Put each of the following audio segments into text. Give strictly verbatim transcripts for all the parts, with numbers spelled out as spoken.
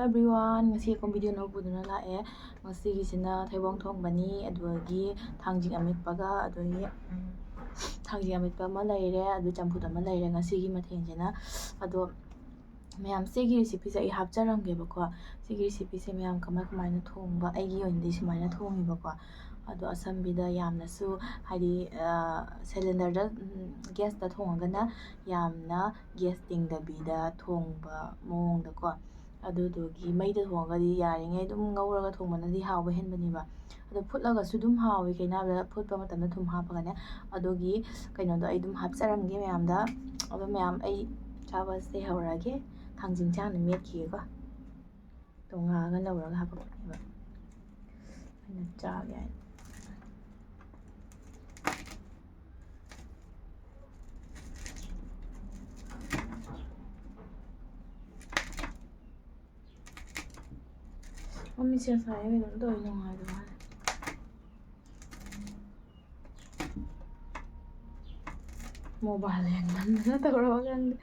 Everyone, ꯉꯁꯤ ꯑꯩꯈꯣꯏ video ꯑꯅꯧꯕꯗꯨꯅ ꯂꯥꯛꯑꯦ꯫ ꯉꯁꯤꯒꯤꯁꯤꯅ ꯊꯩꯕꯣꯡ ꯊꯣꯡꯕꯅꯤ, ꯑꯗꯨꯗꯒꯤ ꯊꯥꯡꯖꯤꯡ ꯑꯃꯦꯠꯄꯒ, ꯑꯗꯨꯗꯒꯤ, ꯎꯝ, ꯊꯥꯡꯖꯤꯡ ꯑꯃꯦꯠꯄ ꯑꯃ ꯂꯩꯔꯦ, ꯑꯗꯨ ꯆꯝꯐꯨꯠ ꯑꯃ ꯂꯩꯔꯦ ꯉꯁꯤꯒꯤ ꯃꯊꯦꯜꯁꯤꯅ꯫ ꯑꯗꯣ ꯃꯌꯥꯝ, ꯁꯤꯒꯤ recipeꯁꯦ ꯑꯩ ꯍꯥꯞꯆꯔꯝꯒꯦꯕꯀꯣ꯫ ꯁꯤꯒꯤ recipeꯁꯦ ꯃꯌꯥꯝ ꯀꯃꯥꯏ ꯀꯃꯥꯏꯅ ꯊꯣꯡꯕ, ꯑꯩꯒꯤ ꯑꯣꯏꯅꯗꯤ ꯁꯨꯃꯥꯏꯅ ꯊꯣꯡꯉꯦꯕꯀꯣ꯫ ꯑꯗꯣ ꯑꯁꯝꯕꯤꯗ ꯌꯥꯝꯅꯁꯨ, ꯍꯥꯏꯗꯤ, ꯑ, cylinderꯗ, ꯎꯝ, gasꯇ ꯊꯣꯡꯉꯒꯅ ꯌꯥꯝꯅ gas ꯇꯤꯡꯗꯕꯤꯗ ꯊꯣꯡꯕ ꯃꯑꯣꯡꯗꯀꯣ꯫ ꯑꯗꯨꯗꯨꯒꯤ ꯃꯩꯗ ꯊꯣꯡꯉꯒꯗꯤ ꯌꯥꯔꯤꯉꯩ ꯑꯗꯨꯝ ꯉꯧꯔꯒ ꯊꯣꯡꯕꯅꯗꯤ ꯍꯥꯎꯕ ꯍꯦꯟꯕꯅꯦꯕ꯫ ꯑꯗꯣ ꯐꯨꯠꯂꯒꯁꯨ ꯑꯗꯨꯝ ꯍꯥꯎꯋꯤ, ꯀꯩꯅꯥꯕꯗ ꯐꯨꯠꯄ ꯃꯇꯝꯗ ꯊꯨꯝ ꯍꯥꯞꯄꯒꯅꯦ꯫ ꯑꯗꯨꯒꯤ ꯀꯩꯅꯣꯗꯣ ꯑꯩ ꯑꯗꯨꯝ ꯍꯥꯞꯆꯔꯝꯒꯦ ꯃꯌꯥꯝꯗ꯫ ꯑꯗꯣ ꯃꯌꯥꯝ, ꯑꯩ ꯆꯥꯕꯁꯦ ꯍꯧꯔꯒꯦ꯫ ꯊꯥꯡꯖꯤꯡ ꯆꯥꯅ ꯃꯦꯠꯈꯤꯒꯦꯀꯣ꯫ ꯇꯣꯉꯥꯟꯅ ꯂꯧꯔꯒ ꯍꯥꯞꯄꯛꯄꯅꯦꯕ ꯑꯩꯅ ꯆꯥꯒꯦ ꯍꯥꯏꯅ꯫ ꯃꯃꯤꯠꯁꯦ ꯉꯁꯥꯏ ꯀꯩꯅꯣꯝ ꯇꯧꯋꯤ, ꯅꯨꯡꯉꯥꯏꯇꯕ ꯃꯥꯜꯂꯦ꯫ Mobile ꯌꯦꯡꯃꯟꯗꯅ ꯇꯧꯔꯕ ꯈꯪꯗꯦ꯫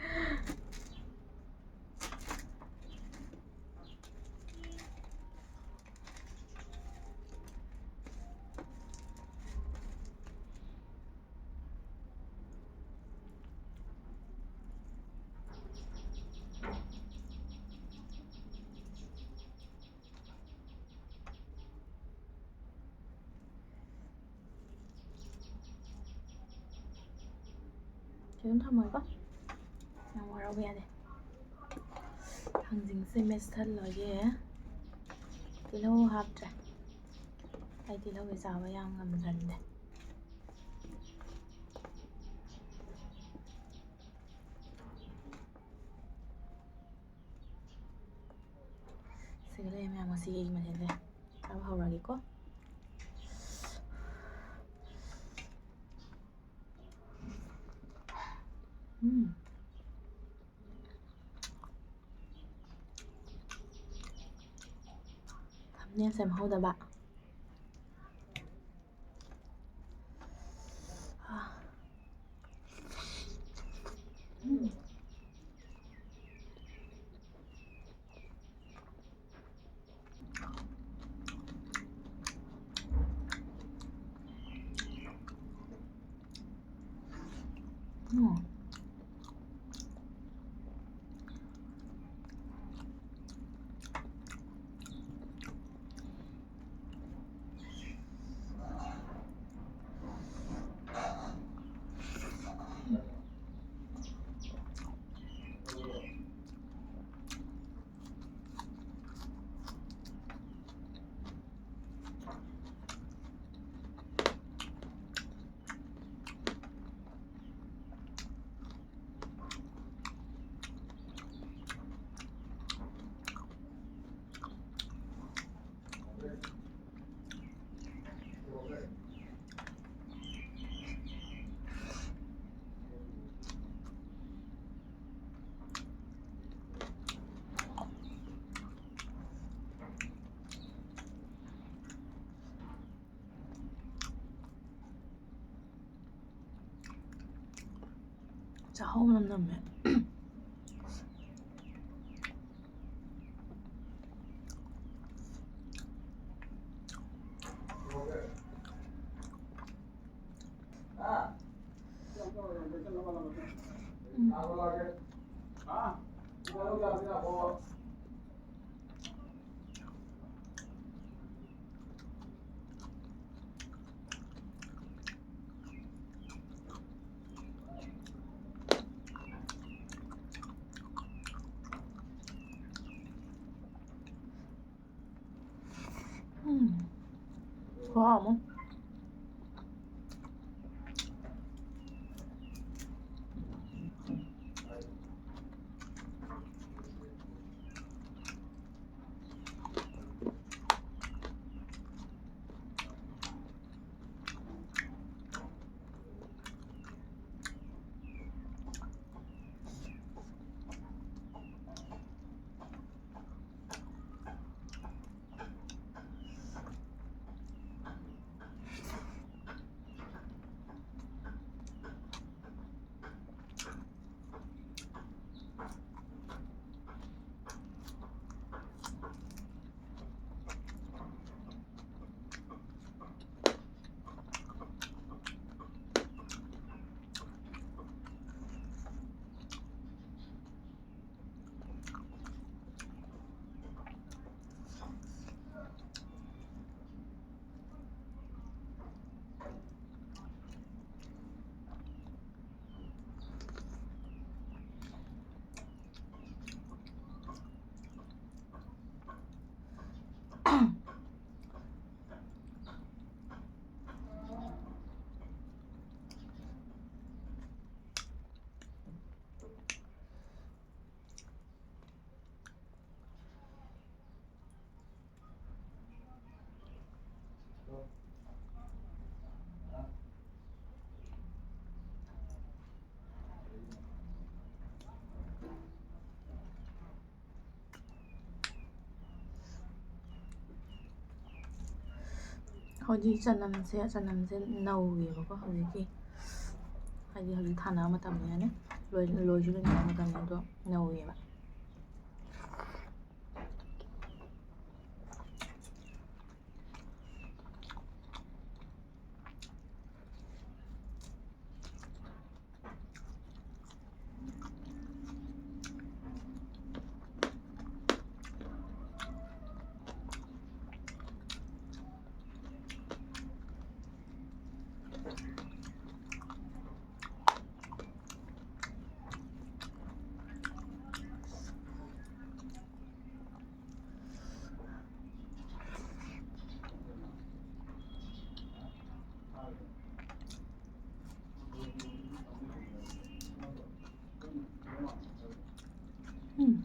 ꯁꯤ ꯑꯗꯨꯝ ꯊꯝꯃꯣꯏꯀꯣ, ꯌꯥꯝ ꯋꯥꯔꯧꯕ ꯌꯥꯗꯦ꯫ ꯊꯥꯡꯖꯤꯡꯁꯦ ꯃꯦꯠꯁꯜꯂꯒꯦ꯫ ꯇꯤꯜꯍꯧ ꯍꯥꯞꯇ꯭ꯔꯦ, ꯑꯩ ꯇꯤꯜꯍꯧꯁꯦ ꯆꯥꯕ ꯌꯥꯝ ꯉꯝꯒꯟꯗꯦ꯫ ꯁꯤꯒ ꯂꯩꯔꯦ ꯃꯌꯥꯝ, ꯉꯁꯤꯒꯤ ꯑꯩꯒꯤ ꯃꯊꯦꯜꯁꯦ꯫ ꯆꯥꯕ ꯍꯧꯔꯒꯦꯀꯣ꯫ ꯎꯝ꯫ Thumbnail ꯁꯦꯝꯍꯧꯗꯕ꯫ ꯎꯝ꯫ ꯎꯝ꯫ ꯆꯥꯛꯍꯥꯎ ꯃꯅꯝ ꯅꯝꯃꯦ꯫ ꯎꯝ꯫ ꯎꯝ꯫ ꯈꯨꯍꯥꯎ ꯑꯃ꯫ ꯃꯣꯏꯗꯤ ꯆꯅꯝꯁꯦ, ꯆꯅꯝꯁꯦ ꯅꯧꯔꯤꯕꯀꯣ ꯍꯧꯖꯤꯛꯀꯤ, ꯍꯥꯏꯗꯤ ꯍꯧꯖꯤꯛ ꯊꯥꯅꯕ ꯃꯇꯝꯅꯤ ꯍꯥꯏꯅ, ꯂꯣꯏ-, ꯂꯣꯏꯁꯨ ꯂꯣꯏꯅꯕ ꯃꯇꯝꯅꯤ, ꯑꯗꯣ ꯅꯧꯔꯤꯕ꯫ ꯎꯝ꯫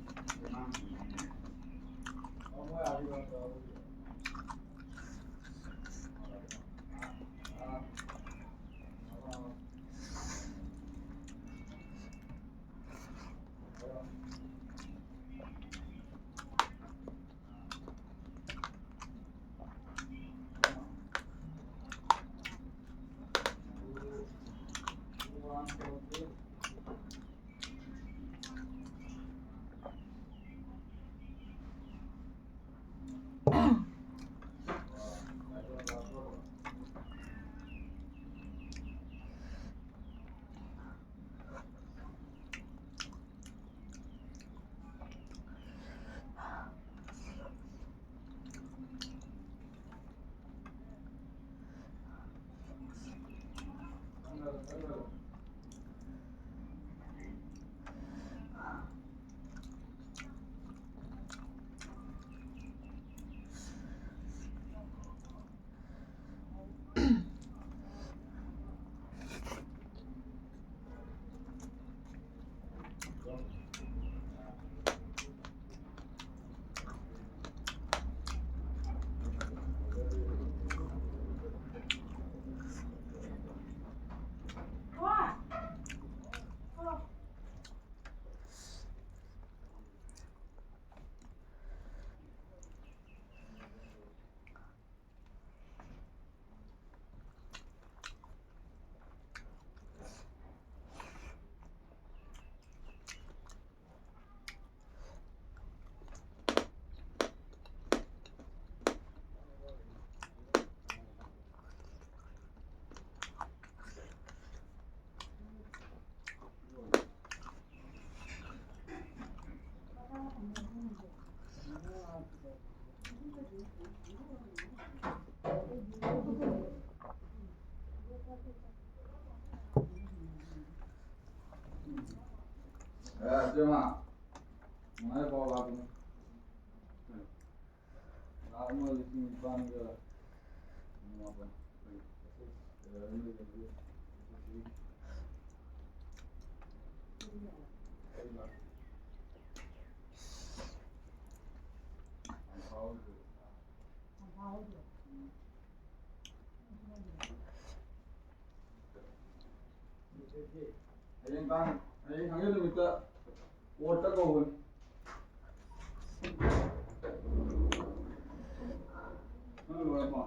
ꯏꯕꯦꯝꯃ, ꯅꯨꯡꯉꯥꯏ ꯄꯥꯎ ꯂꯥꯛꯄꯅꯤ꯫ ꯂꯥꯛ ꯑꯃ ꯂꯤꯁꯤꯡ ꯅꯤꯄꯥꯟꯒ ꯃꯥꯄꯟ꯫ ꯍꯌꯦꯡ ꯇꯥꯡ, ꯍꯌꯦꯡ ꯊꯥꯡꯖ ꯅꯨꯃꯤꯠꯇ ꯀꯣꯔꯠꯇ ꯀꯧꯕꯅꯤ꯫ ꯅꯪ ꯂꯣꯏꯔꯕꯣ?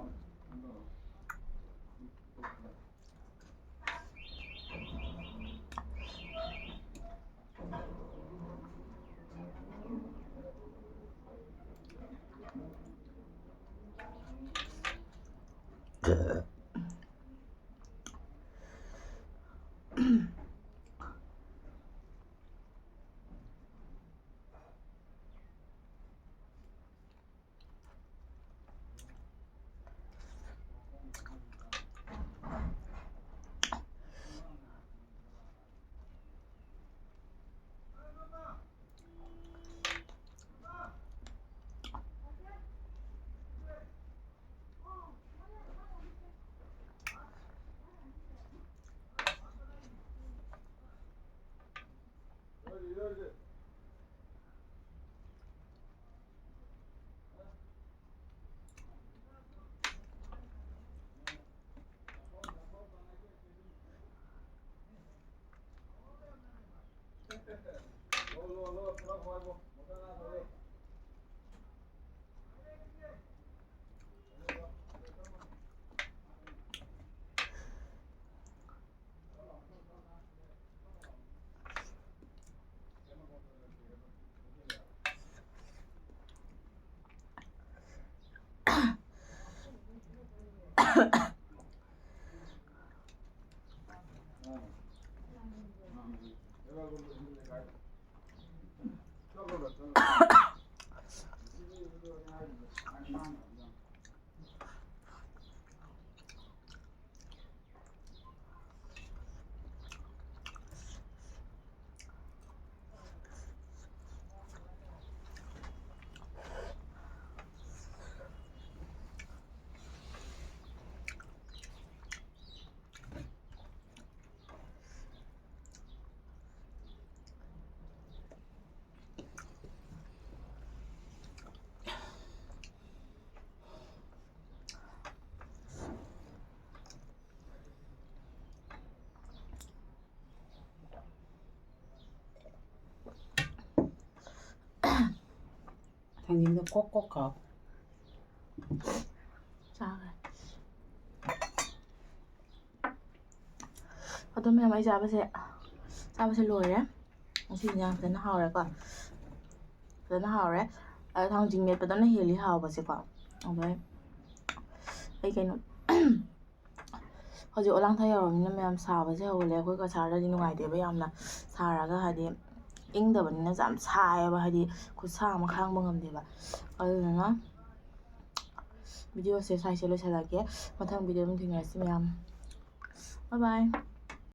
ꯊꯥꯡꯖꯤꯡꯗ ꯀꯣꯛ ꯀꯣꯛ ꯀꯥꯎ꯫ ꯆꯥꯈ꯭ꯔꯦ꯫ ꯑꯗꯣ ꯃꯌꯥꯝ, ꯑꯩ ꯆꯥꯕꯁꯦ ꯆꯥꯕꯁꯦ ꯂꯣꯏꯔꯦ꯫ ꯉꯁꯤ ꯏꯟꯖꯥꯡ ꯐꯖꯅ ꯍꯥꯎꯔꯦꯀꯣ꯫ ꯐꯖꯅ ꯍꯥꯎꯔꯦ꯫ ꯑꯗꯣ ꯊꯥꯡꯖꯤꯡ ꯃꯦꯠꯄꯗꯅ ꯍꯦꯜꯂꯤ ꯍꯥꯎꯕꯁꯦꯀꯣ꯫ ꯑꯗꯣ ꯑꯩ ꯀꯩꯅꯣ, ꯍꯧꯖꯤꯛ ꯑꯣꯂꯥꯡꯊꯥ ꯌꯧꯔꯕꯅꯤꯅ ꯃꯌꯥꯝ ꯁꯥꯕꯁꯦ ꯍꯧꯒꯠꯂꯦ꯫ ꯑꯩꯈꯣꯏ ꯀꯁꯥꯔꯗꯗꯤ ꯅꯨꯡꯉꯥꯏꯇꯦꯕ ꯌꯥꯝꯅ ꯁꯥꯔꯒ, ꯍꯥꯏꯗꯤ ꯏꯪꯗꯕꯅꯤꯅ ꯌꯥꯝ ꯁꯥꯏꯌꯦꯕ, ꯍꯥꯏꯗꯤ ꯈꯨꯠꯁꯥ ꯑꯃ ꯈꯥꯡꯕ ꯉꯝꯗꯦꯕ꯫ ꯑꯗꯨꯗꯨꯅ ꯚꯤꯗꯤꯑꯣꯁꯦ ꯁ꯭ꯋꯥꯏꯁꯦ ꯂꯣꯏꯁꯤꯜꯂꯒꯦ꯫ ꯃꯊꯪ ꯚꯤꯗꯤꯑꯣ ꯑꯗꯨꯝ ꯊꯦꯡꯅꯔꯁꯤ ꯃꯌꯥꯝ꯫ Bye bye꯫